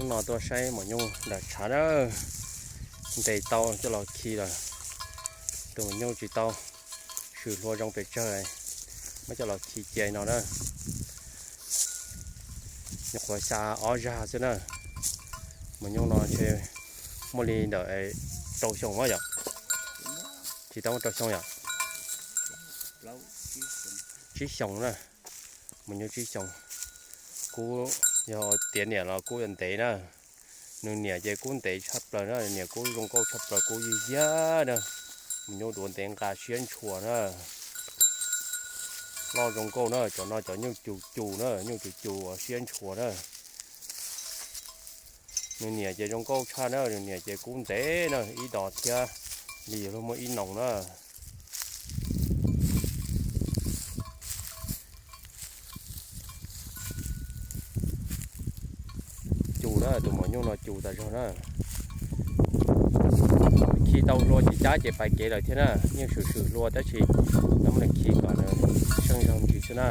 No tuaj saib maum nyuj nram tshav na, ntes tau coj los khi lawm. Tus maum nyuj tsis tau swm hlua zoo pes tsawg, muab coj los khi cia no na. Nyuam qhuav xya ob zag xwb na. Maum nyuj no ntshe muaj li ntawm rau xyoo mas yom. Tsis tau muaj rau xyoo yom. Tsib xyoos na. Maum nyuj tsib xyoos. Kub, yog tiav niam los kub yuav ntev na. Nws niam ces kub ntev tshaj plaws na, niam kub zoo nkauj tshaj plaws, kub yig yag na. Maum nyuj duav ntev nqa siab ntshua na. Loj zoo nkauj na, cov no cov nyuj cus cus na, nyuj cus cus uas siab ntshua na. Nws niam ces zoo nkauj tshaj na, nws niam ces kub ntev na, ib dos thiab li yuav luag muaj ib noos na. Cus na, tus maum nyuj no cus tas zog na. Khi tau hlua ces cab ces pais kev lawm thiab na, yeej swm swm hlua tab sis muab nws khi kom nws seej zog me ntsis xwb na.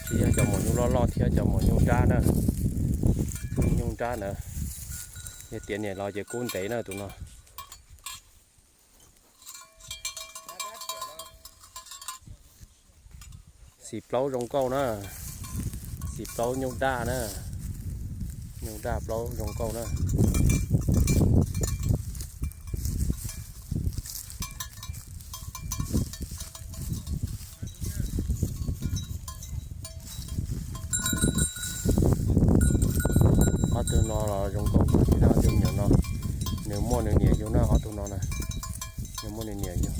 Tsis yog cov maum nyuj loj loj thiab cov maum nyuj nrab na. Tus nyuj nrab na, yog tiav niam los ces kub ntev na tus no. Xim plaub zoo nkauj na, xim plaub nyuj daj na, nyuj daj plaub zoo nkauj na. Ob tug no los zoo nkauj kawg thiab na, tus nyuam no nws muaj nws niam yug na, ob tug no na, nws muaj nws niam yug.